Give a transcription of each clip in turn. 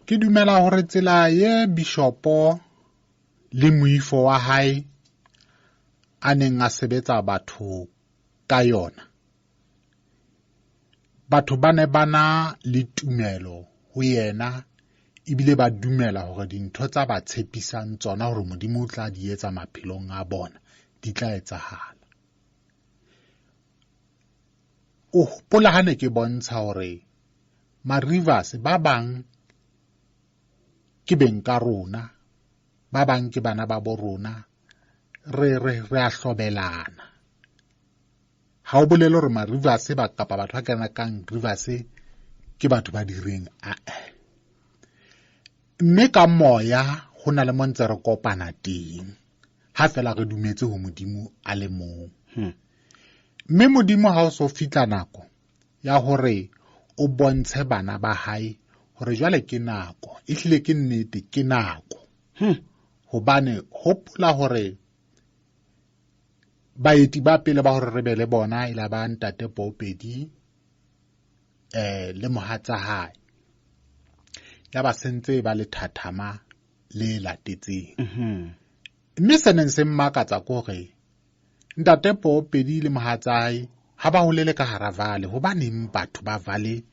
Ke dumela hore tsela ye bishopo le moifo wa hae a neng a sebetsa batho ka yona, batho ba ne ba na le tumelo ho yena ebile ba dumela hore dintho tsa ba tshepisang tsona hore Modimo o tla di etsa maphelong a bona di tla etsahala. O hopola ha ne ke bontsha hore ma-Rivers ba bang ke beng ka rona, ba bang ke bana ba bo rona, re re re a hlobelana. Ha o bolele hore ma-Rivers ba kapa batho ba kenakang Rivers ke batho ba direng a-e. Mme ka moya ho na le mo ntse re kopana teng ha fela re dumetse ho Modimo a le mong. Mme Modimo ha o so fitla nako ya hore o bontshe bana ba hae hore jwale ke nako, ehlile ke nnete ke nako. Hobane hopola hore baeti ba pele ba hore re be le bona e la ba ntate Popedi le mohatsa hae. Ya ba sentse ba le thathama le latetseng. Mme se neng se mmakatsa ke hore ntate Popedi le mohatsa hae ha ba holele ka hara vale, hobaneng batho ba vale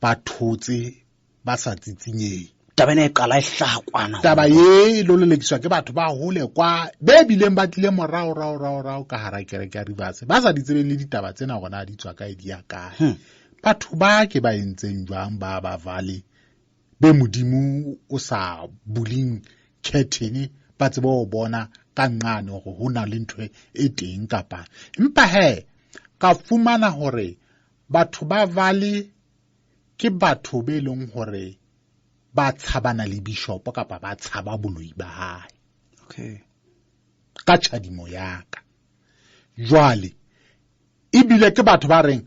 ba thotse ba sa tsitsinyehe? Taba ena e qala e hlaha kwana. Taba e lo lelekiswa ke batho ba hole kwa, be bileng ba tlile morao, rao, rao, rao ka hara kereke ya Rivers, ba sa di tsebeng le ditaba tsena hore na di tswa kae, di ya kae. Batho ba ke ba entseng jwang ba ba vale, be Modimo o sa buling curtain, ba tsebe ho bona ka nqane hore ho na le ntho e teng kapa. Empa he, ka fumana hore batho ba vale ke batho be leng hore ba tshabana le bishop kapa ba tshaba boloi ba hae. Ka tjhadimo ya ka. Jwale, ebile ke batho ba reng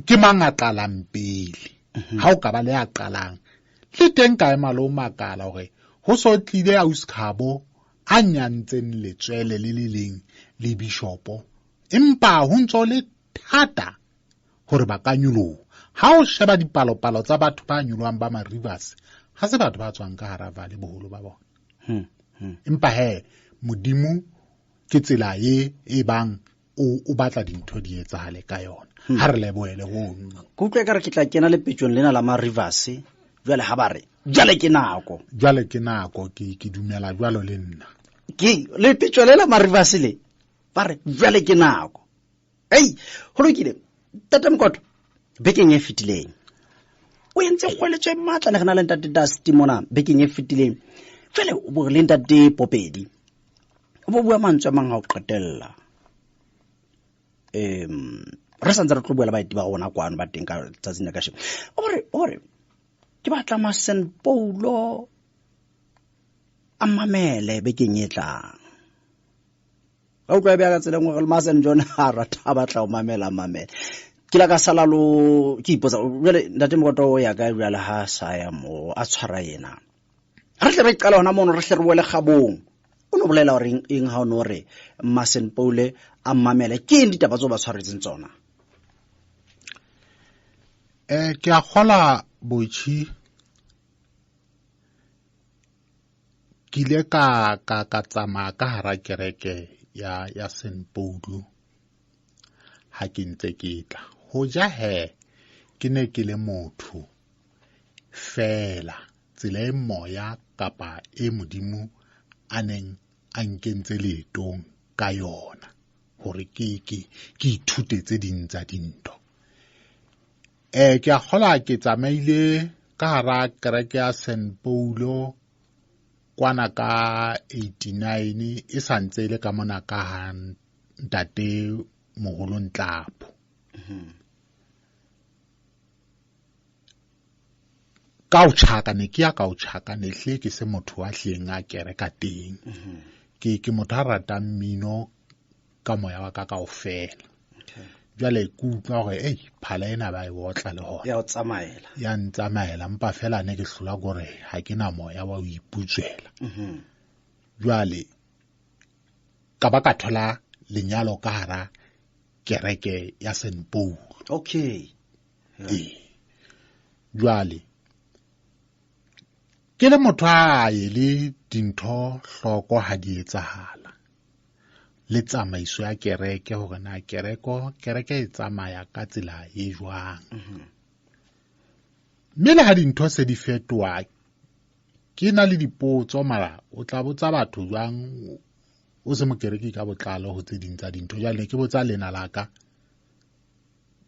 ke mang a qalang pele. Ha o ka ba le a qalang, le teng ka ema le o makala hore ho so tlile ausi Khabo a nyantseng letswele le le leng le bishopo, empa ho ntso le thata hore ba ka nyoloha. Ha o sheba dipalopalo tsa batho ba nyolohang ba ma-Rivers, ha se batho ba tswang ka hara vale boholo ba bona. Empa he, Modimo ke tsela e e bang o batla dintho di etsahale ka yona. Ha re lebohele hono. Ke utlwa ekare ke tla kena lepetjong lena la ma-Rivers, jwale ha ba re, jwale ke nako. Jwale ke nako, ke dumela jwalo le nna. Ke lepetjo le la ma-Rivers le, ba re, jwale ke nako. Ei, ho lokile. Ntate Mokoto, bekeng e fetileng o entse kgweletso e matla le re na le ntate Dusty mona bekeng e fetileng. Jwale o bo le ntate Popedi, o bo bua mantswe a mang ha o qetella. Re santse re tlo bua le baeti ba rona kwano ba teng ka tsatsing la kasheno. O re, o re, ke batla ma Saint Paulo a mamele bekeng e tlang. Ka utlwa e beha ka tsela e nngwe gore le ma Saint John ha rata a batla ho mamela, mamela. Ke la ka sala lo ke ipotsa jwale ntate Mokoto o ya kae jwale ha sa ya mo a tshwara yena. Re tle re qala hona mono, re hle re boele kgabong. O no bolela hore eng ha o no re ma Saint Paul a mamele, ke eng ditaba tseo ba tshwaretseng tsona? Ke a kgola Botjhi, ke ile ka tsamaya ka hara kereke ya Saint Paul ha ke ntse ke tla. Ho ja he, ke ne ke le motho fela, tsela e moya kapa e Modimo a neng a nkentse leetong ka yona hore ke ithute tse ding tsa dintho. Ke a kgola ke tsamaile ka hara kereke ya Saint Paulo kwana ka 89, e sa ntse e le ka mona ka ha ntate moholo Ntlapho. Ka o tjhaka ne ke ya ka o tjhaka ne hle ke se motho wa hleng a kereka teng. Ke motho a ratang mmino ka moya wa ka kaofela. Jwale ke utlwa hore, ei, phala ena ba e otla le hona. Ya o tsamaela. Ya ntsamaela, empa fela ne ke hlola kore ha ke na moya wa ho iputswela. Jwale ka ba ka thola lenyalo ka hara kereke ya Saint Paul. Ee. Jwale Ke le motho a ele dintho hloko ha di etsahala le tsamaiso ya kereke hore na kereke e tsamaya ka tsela e jwang. Mme le ha dintho se di fetoha, ke na le dipotso, mara o tla botsa batho jwang o se mokereki ka botlalo ho tse ding tsa dintho. Jwale ke botsa lena la ka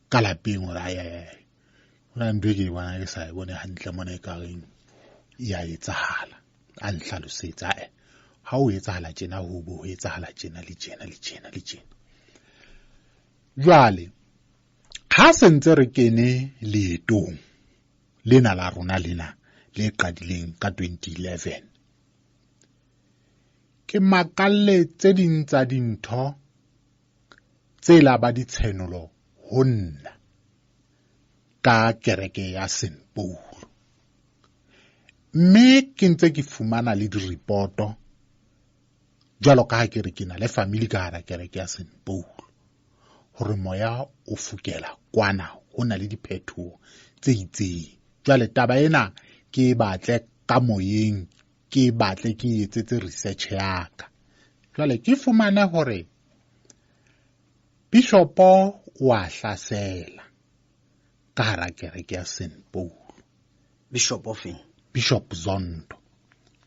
ka lapeng hore ai, ai, ai, ho na le ntho e ke e bonang ke sa e bone hantle mona e ka reng ya etsahala. A nhlalosetsa, ha o etsahala tjena, ho bo ho etsahala tjena le tjena le tjena le tjena. Jwale ha se ntse re kene leetong lena la rona lena le qadileng ka 2011, ke makalle tse ding tsa dintho tse la ba ditshenolo ho nna ka kereke ya St. Paul. Mme ke ntse ke fumana le diripoto jwalo ka ha ke re ke na le family ka hara kereke ya St. Paul, hore moya o fokela kwana, ho na le diphethoho tse itseng. Jwale taba ena ke e batle ka moyeng, ke e batle ke e etsetse research ya ka. Jwale ke fumane hore bishopo o a hlasela ka hara kereke ya St. Paul. Bishop o feng? Bishop Zondo.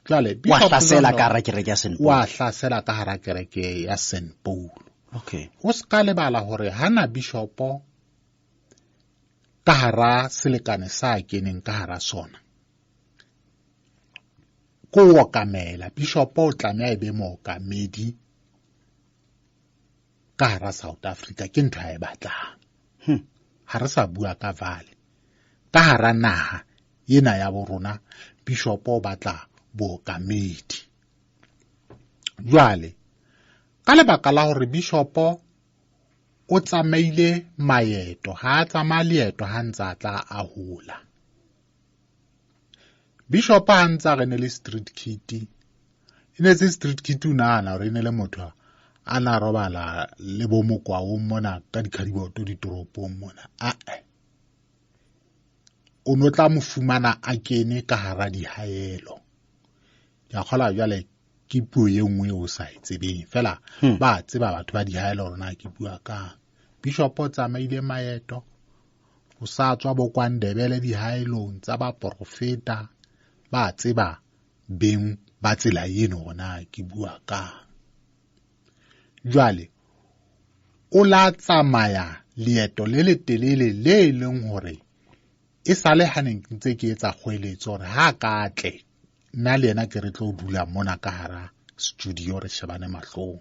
Jwale Wa hlasela ka hara kereke ya St. Paul. Wa hlasela ka hara kereke ya St. Paul. Okay. O ska lebala hore hana bishopo ka hara selekane sa keneng ka hara sona, ko okamela. Bishopo o tlameha e be mookamedi ka hara South Africa, ke ntho a e batlang. Ha re sa bua ka vale, ka hara naha ena ya bo rona, bishopo o batla bookamedi. Jwale ka lebaka la hore bishopo o tsamaile maeto, ha a tsamaya leeto ha ntse a tla a hola. Bishop ha ntse a re ne le street kit, e ne se street kit, o nahana hore e ne le motho a na robala le bo mokwaong mona ka dikhadiboto ditoropong mona. Ae, o no tla mo fumana a kene ka hara dihaelo. Ke a kgolwa jwale ke puo e nngwe o sa e tsebeng fela, ba tseba batho ba dihaelo hore na ke bua kang. Bishop o tsamaile maeto, o sa tswa bo KwaNdebele dihaelong tsa baporofeta, ba tseba beng ba tsela eno hore na ke bua kang. Jwale o la tsamaya leeto le letelele le e leng hore e sale ha ne ntse ke etsa kgoeletso hore ha ka tle nna le yena ke re tlo dula mona ka hara studio re shebane mahlong,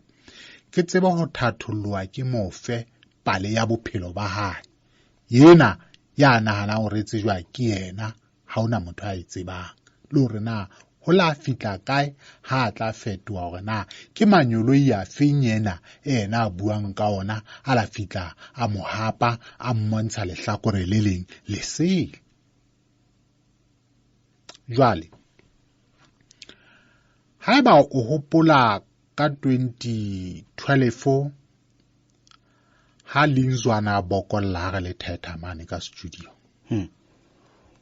ke tsebe ho thatholloa ke mofe pale ya bophelo ba hae yena ya nahanang hore e tsejwa ke yena, ha hona motho a e tsebang, le hore na ho la fihla kae ha a tla fetoha, hore na ke manyoloi a feng ena ena a buang ka ona, a la fihla a mo hapa, a mmontsha lehlakore le leng lesele. Jwale haeba o hopola ka 2012 ha Linzwana a bokolla ha re le thetha mane ka studio,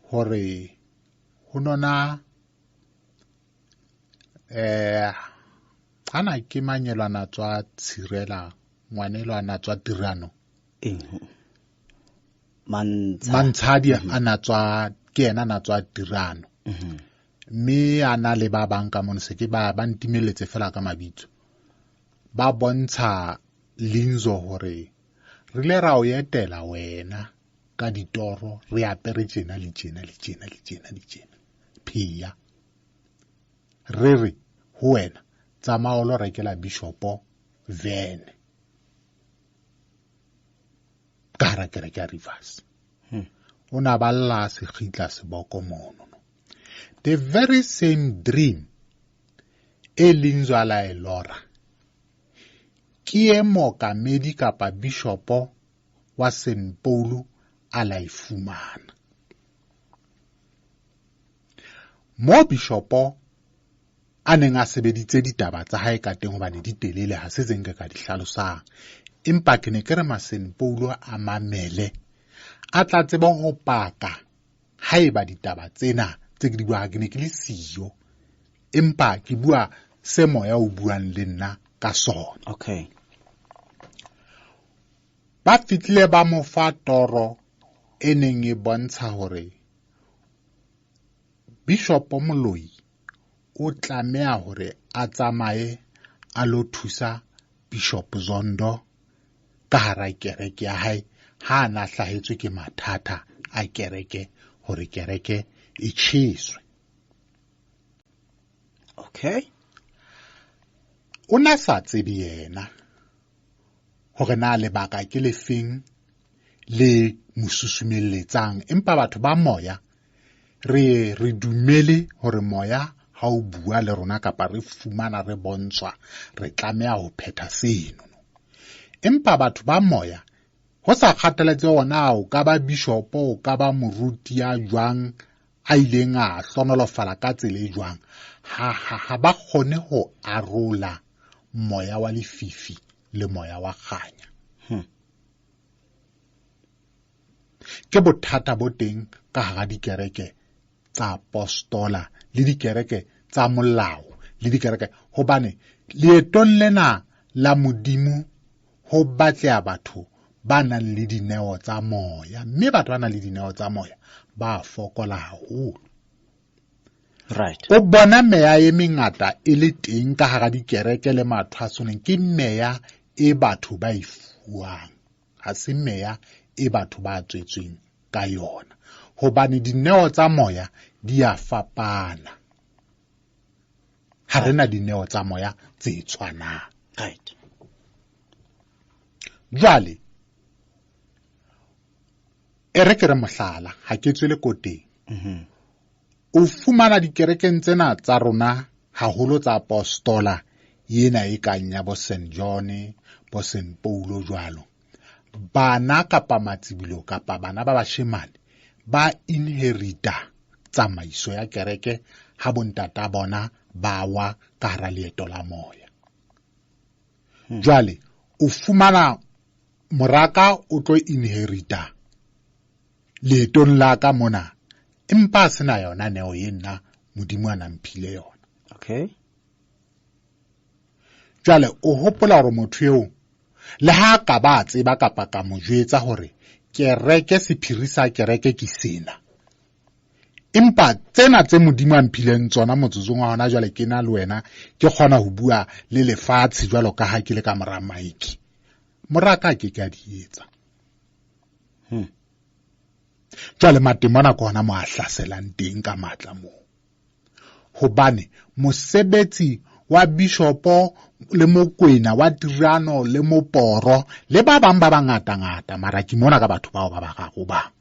hore ho nona hana ke manyelwana tswa Tshirela, ngwanelwana tswa Tirano. Mantshadi a na tswa, ke yena na tswa Tirano. Mme a na le ba bang ka mono, se ke ba ntimeletse fela ka mabitso. Ba bontsha Linzo hore re ile ra o etela wena ka ditoro, re apere tjena le tjena le tjena le tjena le tjena. Phia. Re re ho wena, tsamaya o lo rekela bishopo vene ka hara kereke ya Rivers. O na ba lla sekgitla seboko mono. The very same dream e Linzo a la e lora, ke e mookamedi kapa bishopo wa St. Paul a la e fumana. Mo bishopo a neng a sebeditse ditaba tsa hae ka teng, hobane di telele, ha se tse nka ka di hlalosang, empa ke ne ke re ma St. Paul a mamele, a tla tseba ho paka haeba ditaba tsena tse ke di bua, ke ne ke le siyo, empa ke bua se moya o buang le nna ka sona. Okay. Ba fihlile ba mo fa toro e neng e bontsha hore Bishop Moloi o tlameha hore a tsamaye a lo thusa Bishop Zondo ka hara kereke ya hae ha a na hlahetswe ke mathata a kereke hore kereke e tjheswe. Okay. O na sa tsebe yena hore na lebaka ke lefeng le mo susumelletsang, empa batho ba moya re re dumele hore moya ha o bua le rona kapa re fumana re bontshwa re tlameha ho phetha seno. Empa batho ba moya ho sa kgathaletse ona o ka ba bishop, o ka ba moruti ya jwang a ileng a hlonolofala ka tsela e jwang, ha ba kgone ho arola moya wa lefifi le moya wa kganya. Ke bothata bo teng ka hara dikereke tsa apostola le dikereke tsa molao le dikereke, hobane leetong lena la Modimo ho batleha batho ba nang le dineo tsa moya, mme batho ba nang le dineo tsa moya ba fokola haholo. Right. O bona meya e mengata e le teng ka hara dikereke le mathwasoneng, ke meya e batho ba e fuwang, ha se meya e batho ba tswetsweng ka yona, hobane dineo tsa moya di a fapana. Ha rena dineo tsa moya tse tshwanang. Right. Jwale e re ke re mohlala, ha ke tswele koteng. O fumana dikerekeng tsena tsa rona haholo tsa apostola ena e kang ya bo Saint John, bo Saint Paulo jwalo. Bana kapa matsibolo kapa bana ba bashemane ba inherita tsamaiso ya kereke ha bontata bona ba wa ka hara leeto la moya. Jwale o fumana moraka o tlo inherita leetong la ka mona, empa a sena yona neo ye nna Modimo a nang mphile yona. Okay. Jwale o hopola hore motho eo le ha ka ba tseba kapa ka mo jwetsa hore kereke, sephiri sa kereke ke sena, empa tsena tse Modimo a mphileng tsona motsotsong wa hona jwale ke na le wena ke kgona ho bua le lefatshe jwalo ka ha ke le ka mora maiki, moraka ke ka di etsa. Jwale matemona ke hona mo a hlaselang teng ka matla moo, hobane mosebetsi wa bishopo le mokwena wa Tirano le moporo le ba bang ba bangata-ngata, mara ke mona ka batho bao ba bararo ba,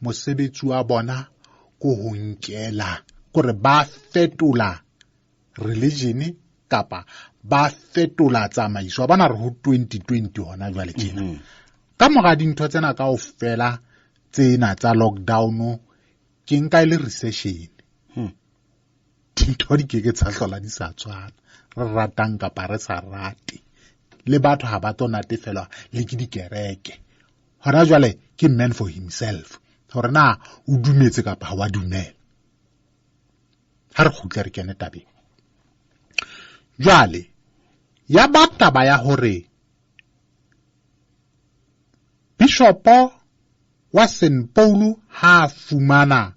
mosebetsi wa bona ko ho nkela, kore ba fetola religion kapa ba fetola tsamaiso. Wa bona re ho 2020 hona jwale tjena. Ka mora dintho tsena kaofela tsena tsa lockdown, ke nka e le recession. Dintho di keke tsa hlola di sa tshwana, re ratang kapa re sa rate, le batho ha ba tlo natefelwa le ke dikereke. Hona jwale ke man for himself, hore na o dumetse kapa ha wa dumela. Ha re kgutle re kene tabeng. Jwale ya ba taba ya hore bishopo wa Saint Paul ha fumana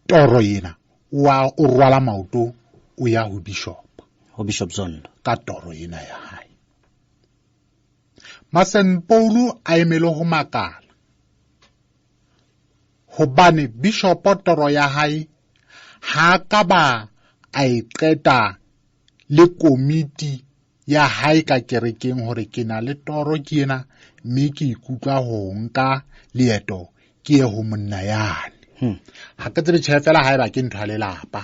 toro ena, wa o rwala maoto o ya ho bishop, ho Bishop Zondo, ka toro ena ya hae. Ma Saint Paul a emele ho makala, hobane bishop toro ya hae ha ka ba a e qeta le komiti ya hae ka kerekeng hore ke na le toro ke ena, mme ke ikutlwa ho nka leeto ke ye ho monna yane. Ha ke tsebe tjhe fela haeba ke ntho ya lelapa,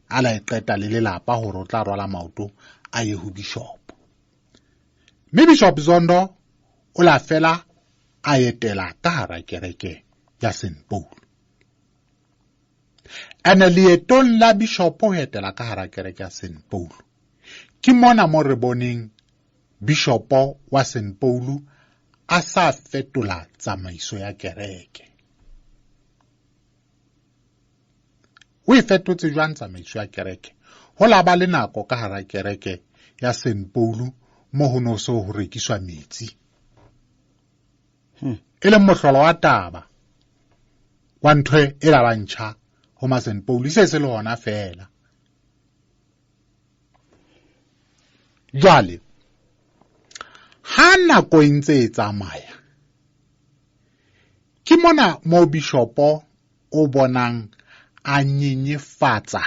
a la e qeta le lelapa hore o tla rwala maoto a ye ho bishop. Mme Bishop Zondo o la fela a etela ka hara kereke ya Saint Paul. Ene leetong la bishop ho etela ka hara kereke ya Saint Paul, ke mona mo re boneng bishop wa Saint Paul a sa fetola tsamaiso ya kereke. O e fetotse jwang tsamaiso ya kereke? Ho la ba le nako ka hara kereke ya St. Paul mo ho no so ho rekiswa metsi. E leng mohlolo wa taba wa ntho e la ba ntjha ho ma St. Paul se se le hona fela. Jwale ha nako e ntse e tsamaya ke mona mo bishopo o bonang a nyenyefatsa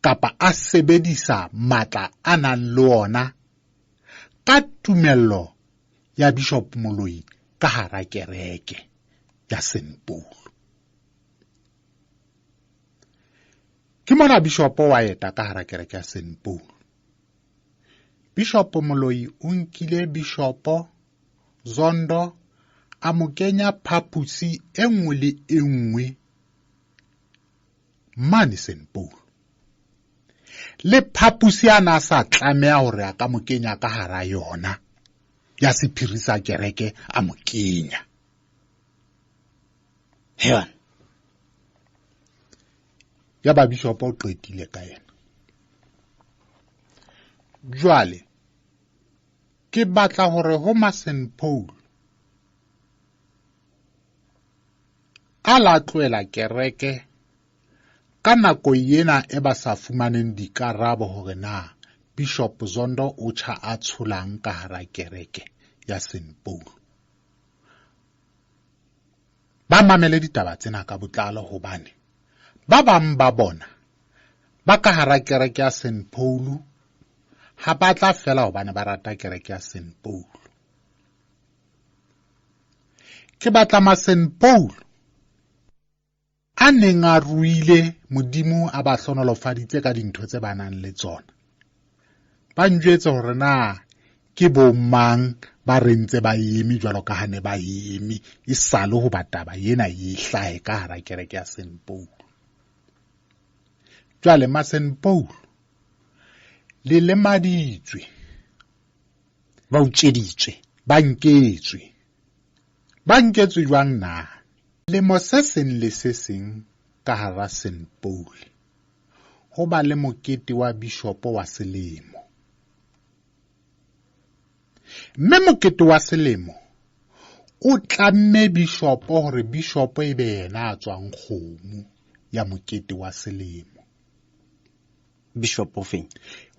kapa a sebedisa matla a nang le ona ka tumello ya Bishop Moloi ka hara kereke ya St. Paul. Ke mona Bishop wa eta ka hara kereke ya St. Paul. Bishop Moloi o nkile Bishop Zondo a mo kenya phaposi e nngwe le e nngwe mane St. Paul. Le phaposi a na sa tlameha hore a ka mo kenya ka hara yona ya sephiri sa kereke a mo kenya. Hewan. Ya ba Bishop o qetile ka yena. Jwale ke batla hore ho ma St. Paul a la tlohela kereke ka nako ena e ba sa fumaneng dikarabo hore na Bishop Zondo o tjha a tsholang ka hara kereke ya St. Paul. Ba mamele ditaba tsena ka botlalo hobane ba bang ba bona ba ka hara kereke ya St. Paul ha ba tla fela hobane ba rata kereke ya St. Paul. Ke batla ma St. Paul a neng a ruile Modimo a ba hlonolofaditse ka dintho tse ba nang le tsona. Ba njwetse hore na ke bo mang ba re ntse ba eme jwalo ka ha ne ba eme e sale hoba taba ena e hlahe ka hara kereke ya St. Paul. Jwale ma St. Paul le lemaditswe, ba utsweditswe, ba nketswe. Ba nketswe jwang na? Lemo se seng le se seng ka hara St. Paul ho ba le mokete wa bishopo wa selemo. Mme mokete wa selemo o tlamme bishopo hore bishopo e be yena a tswang kgomo ya mokete wa selemo. Bishop o feng?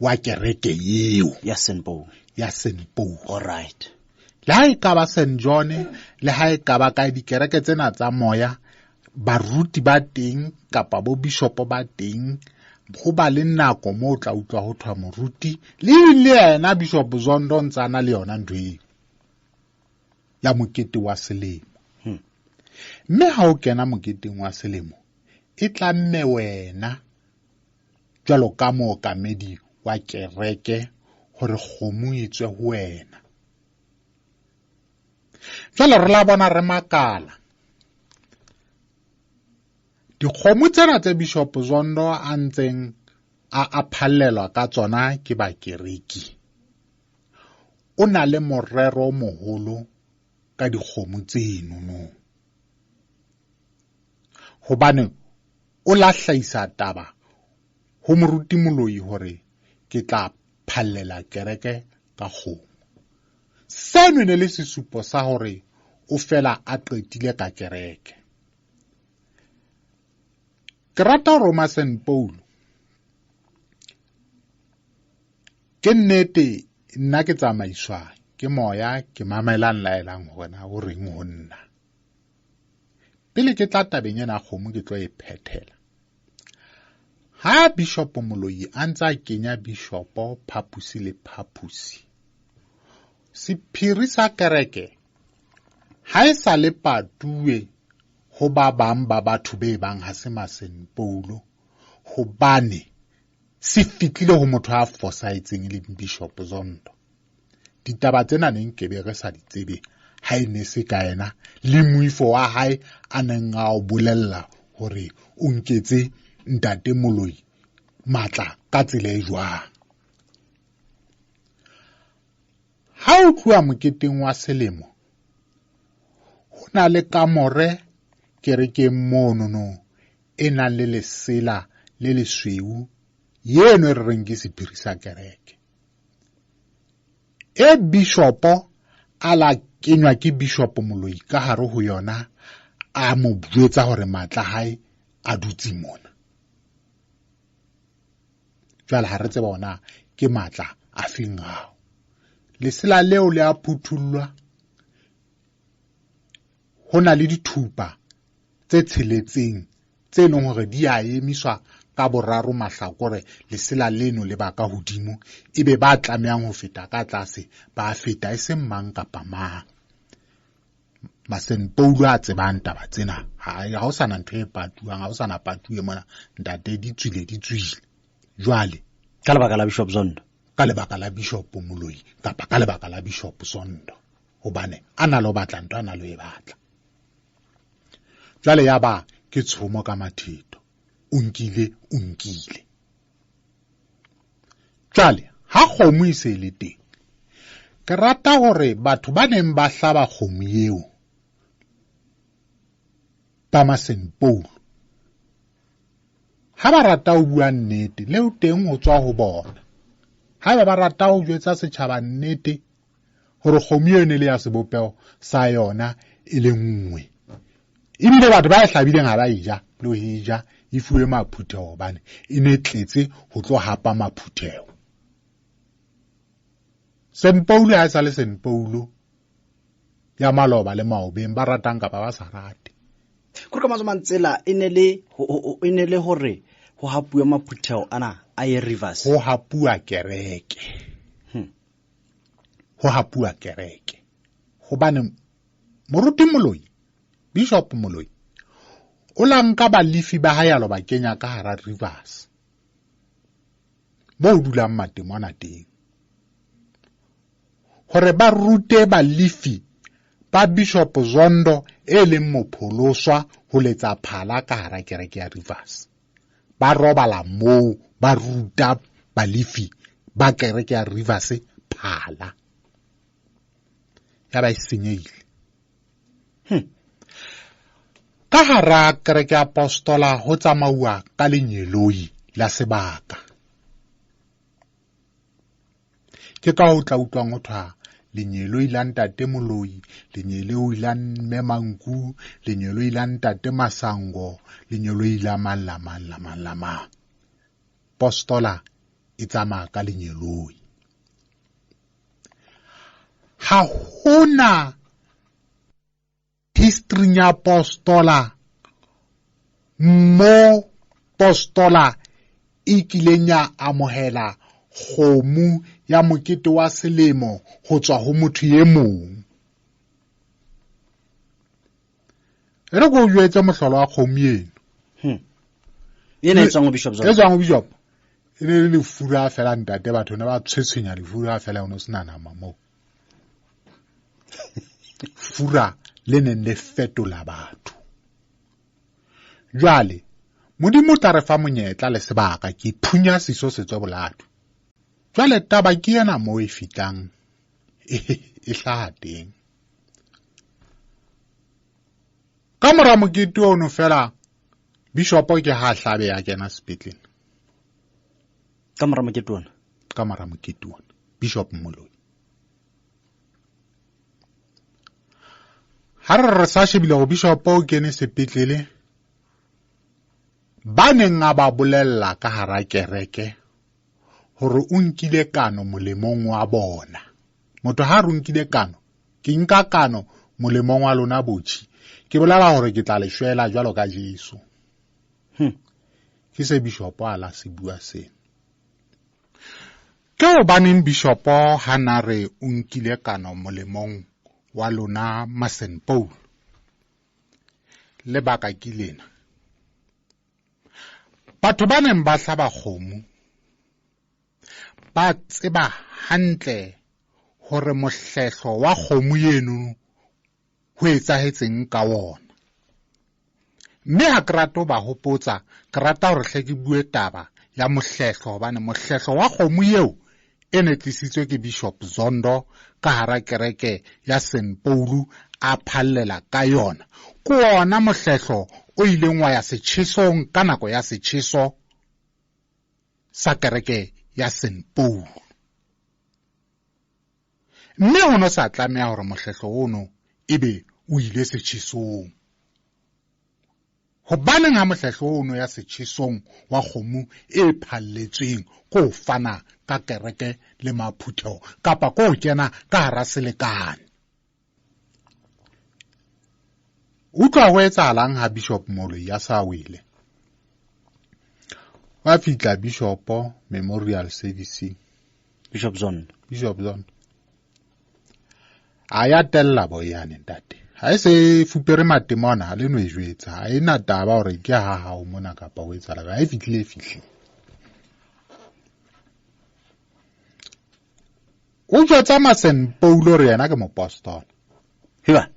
Wa kereke eo ya St. Paul. Ya St. Paul. All right. Le ha e ka ba St. John, le ha e ka ba kae dikereke tsena tsa moya, baruti ba teng kapa bo bishopo ba teng, ho ba le nako moo o tla utlwa ho thwa moruti le le yena Bishop Zondo ntse a na le yona ntho eo ya mokete wa selemo. Mme ha o kena moketeng wa selemo, e tlamme wena jwalo ka mookamedi wa kereke hore kgomo e tswe ho wena. Jwale re la bona re makala. Dikgomo tsena tse Bishop Zondo a ntseng a phallelwa ka tsona ke bakereki. O na le morero o moholo ka dikgomo tseno no. Hobane o la hlahisa taba ho moruti Moloi hore ke tla phallela kereke ka kgomo. Seno ne le sesupo sa hore o fela a qetile ka kereke. Ke rata hore ma St. Paul ke nnete nna ke tsamaiswa ke moya, ke mamelang laelang hore na o reng ho nna. Pele ke tla tabeng ena kgomo ke tlo e phethela. Ha Bishop Moloi a ntse a kenya Bishopo phaposi le phaposi, sephiri sa kereke ha e sa le patuwe ho ba bang ba batho be bang ha se ma St. Paul, hobane se fitlile ho motho a fosahetseng e leng Bishop Zondo. Ditaba tsena ne nkebe re sa di tsebe ha e ne se ka yena le moifo wa hae a neng a o bolella hore o nketse ntate Moloi matla ka tsela e jwang. Ha o tloha moketeng wa selemo, ho na le kamore kerekeng mono no e nang le lesela le lesweu yeno e re reng ke sephiri sa kereke. E bishopo a la kenywa ke Bishop Moloi ka hare ho yona, a mo jwetsa hore matla hae a dutse mona. Jwale ha re tseba ona ke matla a feng ao. Lesela leo le a phuthullwa, ho na le dithupa tse tsheletseng tse leng hore di a emiswa ka boraro mahlakore, lesela leno le ba ka hodimo, ebe ba tlamehang ho feta ka tlase ba feta, e seng mang kapa mang. Masen Paulo a tsebang taba tsena, ha ho sana ntho e patuwang, ha ho sana patuwe mona, ntate, di tswile, di tswile. Jwale ka lebaka la Bishop Zondo, ka lebaka la Bishop Moloi kapa ka lebaka la Bishop Zondo, hobane a na lo batla ntho a na lo e batla. Jwale ya ba ke tshomo ka matheto, o nkile, o nkile. Jwale ha kgomo e se le teng, ke rata hore batho ba neng ba hlaba kgomo eo ba Masen Paulo, ha ba rata ho bua nnete, leo teng ho tswa ho bona. Haeba ba rata ho jwetsa setjhaba nnete hore kgomo eo e ne le ya sebopeho sa yona e le nngwe, ebile batho ba e hlabileng ha ba e ja le ho e ja, e fuwe maphutheho hobane e ne tletse ho tlo hapa maphutheho. Saint Paulo ha e sa le Saint Paulo ya maloba le maobeng, ba ratang kapa ba sa rate. Kore ka mantswe a mang, tsela e ne le e ne le hore ho hapuwe maphutheho ana a ye Rivers. Ho hapuwa kereke. Ho hapuwa kereke. Hobane Moruti Moloi, Bishop Moloi, o la nka balefi ba hae a lo ba kenya ka hara Rivers, moo dulang matemona teng, hore ba rute balefi ba Bishop Zondo e leng mopholoswa ho letsa phala ka hara kereke ya Rivers. Ba robala moo, ba ruta balefi ba kereke ya Rivers phala. Ya ba e senyehile. Ka hara kereke ya apostola ho tsamauwa ka lenyeloi la sebaka. Ke ka ho tla utlwang ho thwa lenyeloi la ntate Moloi, lenyeloi la mme Manku, lenyeloi la ntate Masango, lenyeloi la mang la mang la mang la mang. Postola e tsamaya ka lenyeloi. Ha hona history ya postola mo postola e kileng ya amohela kgomo ya mokete wa selemo ho tswa ho motho e mong. E re ko jwetse mohlolo wa kgomo eno. Ena e tswang ho Bishop Zondo. E tswang ho Bishop. E ne le lefura fela ntate, batho ne ba tshwetshwenya lefura fela, ho no sena nama moo. Fura le neng le fetola batho. Jwale Modimo o tla re fa monyetla le sebaka, ke phunya seso se tswe boladu. Jwale taba ke ena moo e fitlang e hlaha teng. Ka mora mokete ono fela, Bishop ke ha hlabe ya kena sepetlele. Ka mora mokete ona? Ka mora mokete ona, Bishop Moloi. Ha re re sa shebile hore Bishop o kene sepetlele, ba neng a ba bolella ka hara kereke hore o nkile kano molemong wa bona. Motho ha re o nkile kano, ke nka kano molemong wa lona botjhi, ke bolela hore ke tla le shwela jwalo ka Jesu. Ke se Bishop a la se bua sena. Ke hobaneng Bishop ha na re o nkile kano molemong wa lona Masen Paul? Lebaka ke lena. Batho ba neng ba hlaba kgomo ba tseba hantle hore mohlehlo wa kgomo eno ho etsahetseng ka wona. Mme ha ke rate ho ba hopotsa, ke rata hore hle ke bue taba ya mohlehlo, hobane mohlehlo wa kgomo eo e ne tlisitswe ke Bishop Zondo ka hara kereke ya Saint Paul a phallela ka yona. Ke ona mohlehlo o ileng wa ya setjhesong ka nako ya setjheso sa kereke ya St Paul. Mme ho no sa tlameha hore mohlehlo ono ebe o ile setjhesong. Hobaneng ha mohlehlo ono ya setjhesong wa kgomo e phalletsweng ko ho fana ka kereke le maphutheho kapa ko ho kena ka hara selekane? Utlwa ho etsahalang ha Bishop Moloi a sa wele. Wa fihla Bishop Memorial Service. Bishop Zondo. Bishop Zondo. A ya tella boyane ntate. Ha e se fupere matemona ha le no e jwetsa. Ha e na taba hore ke ha hao mona kapa ho etsahala. Ha e fihlile e fihlile. O jwetsa Masen Paulo re yena ke mopostola. Hiba.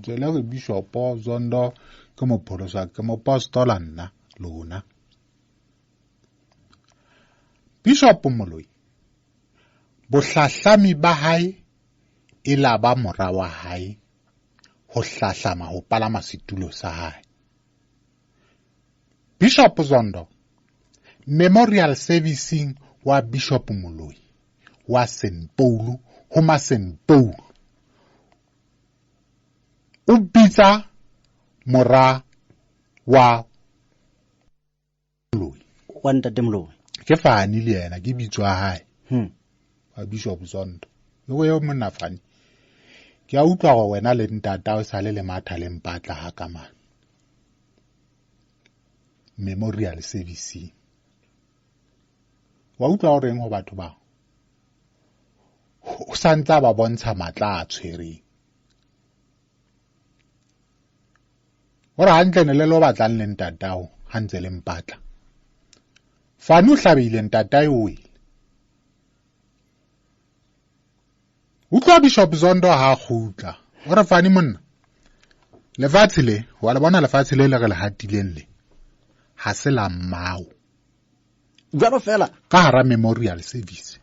Jwale re Bishop Zondo ke mopholosa ke mopostola nna lona. Bishop Moloi bohlahlami ba hae e la ba mora wa hae ho hlahlama ho palama setulo sa hae. Bishop Zondo memorial servicing wa Bishop Moloi wa St Paul ho ma St Paul o bitsa mora wa Moloi wa ntate Moloi ke Fani le yena ke bitso ya hae wa Bishop Zondo le go monna Fani ke a utlwa gore wena le ntata o sale le matha le mpatla ha ka mane memorial service wa utlwa o reng ho batho bao o santse ba bontsha matla a tshwereng ore hantle ne le lo batlang le ntatao ha ntse le mpatla Fani o hlabehile ntatae o wele. Utlwa Bishop Zondo ha kgutla o re Fani monna lefatshe le wa le bona lefatshe le le re le hatileng le ha se la mmao jwalo fela ka hara memorial service.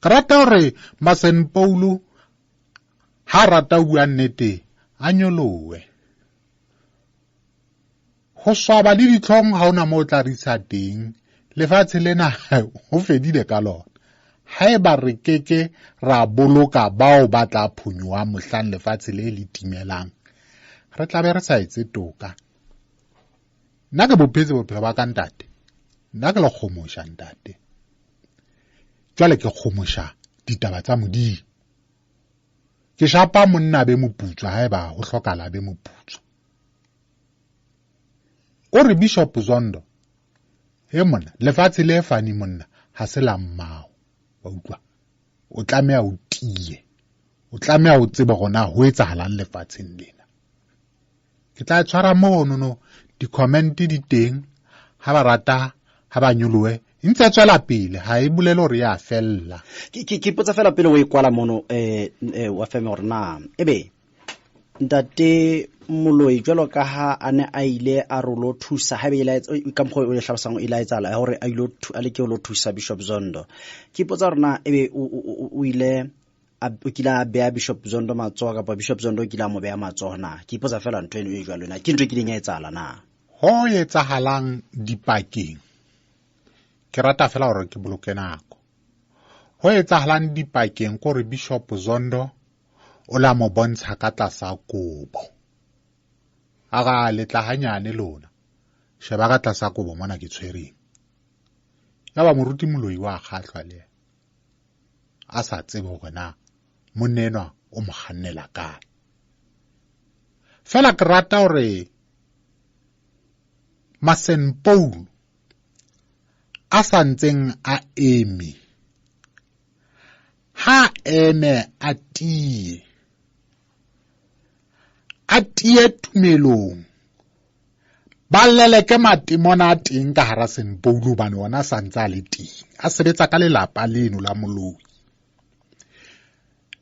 Ke rata hore Masen Paulo ha rata ho bua nnete a nyolohe. Ho swaba le ditlhong ha ona moo o tla re isa teng. Lefatshe lena ho fedile ka lona. Haeba re keke ra boloka bao ba tla phonyoha mohlang lefatshe le le timelang, re tla be re sa etse toka. Nna ke bophetse bophelo ba ka ntate. Nna ke le kgomosha ntate. Jwale ke kgomosha ditaba tsa Modimo. Ke shapa monna be moputswa haeba ho hlokahala be moputswa. O re Bishop Zondo he monna lefatshe le Fani monna ha se la mmao. Wa utlwa o tlameha o tiye, o tlameha o tsebe hore na ho etsahalang lefatsheng lena. Ke tla tshwara mono no di-comment di teng ha ba rata ha ba nyolohe e ntse tswela pele ha e bolele hore ya fella. Ke potsa fela pele o e kwala mono wa feme hore na ebe ntate Moloi jwalo ka ha a ne a ile a rolo thusa haebe ile ka mokgwa o le hlalosang o ile a etsahala hore a ile a leke ho lo thusa Bishop Zondo. Ke ipotsa hore na ebe o ile o kile a beha Bishop Zondo matsoho kapa Bishop Zondo o kile a mo beha matsoho na? Ke ipotsa fela ntho eno e jwalo na ke ntho e kileng ya etsahala na? Ho etsahalang dipakeng ke rata fela hore ke boloke nako. Ho etsahalang dipakeng ke hore Bishop Zondo o la mo bontsha ka tlasa kobo. A ra le tla hanyane lona. Sheba ka tlasa kobo mona ke tshwereng. Ya ba moruti Moloi wa kgahlwa le yena. A sa tsebe hore na monna enwa o mo kgannela kae. Fela ke rata hore Masen Paul a sa ntseng a eme ha eme a tiye a tiye tumelong ba leleke matemona a teng ka hara St Paul hobane ona sa ntse a le teng a sebetsa ka lelapa leno la Moloi.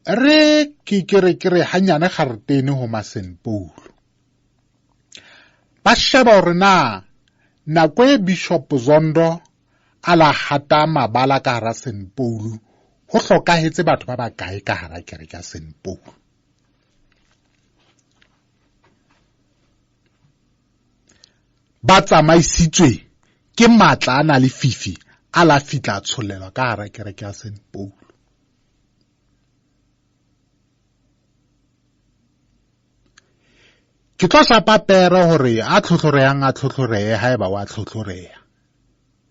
Re ke ke re hanyane garetene ho ma St Paul ba sheba hore na nako e Bishop Zondo a la hata mabala ka hara St Paul ho hlokahetse batho ba bakae ka hara kereke ya St Paul. Ba tsamaisitswe ke matla a na le fifi a la fitla a tshollelwa ka hara kereke ya St. Paul. Ke tlo shapa pere hore a tlhotlhoreyang a tlhotlhorehe haeba wa tlhotlhoreha.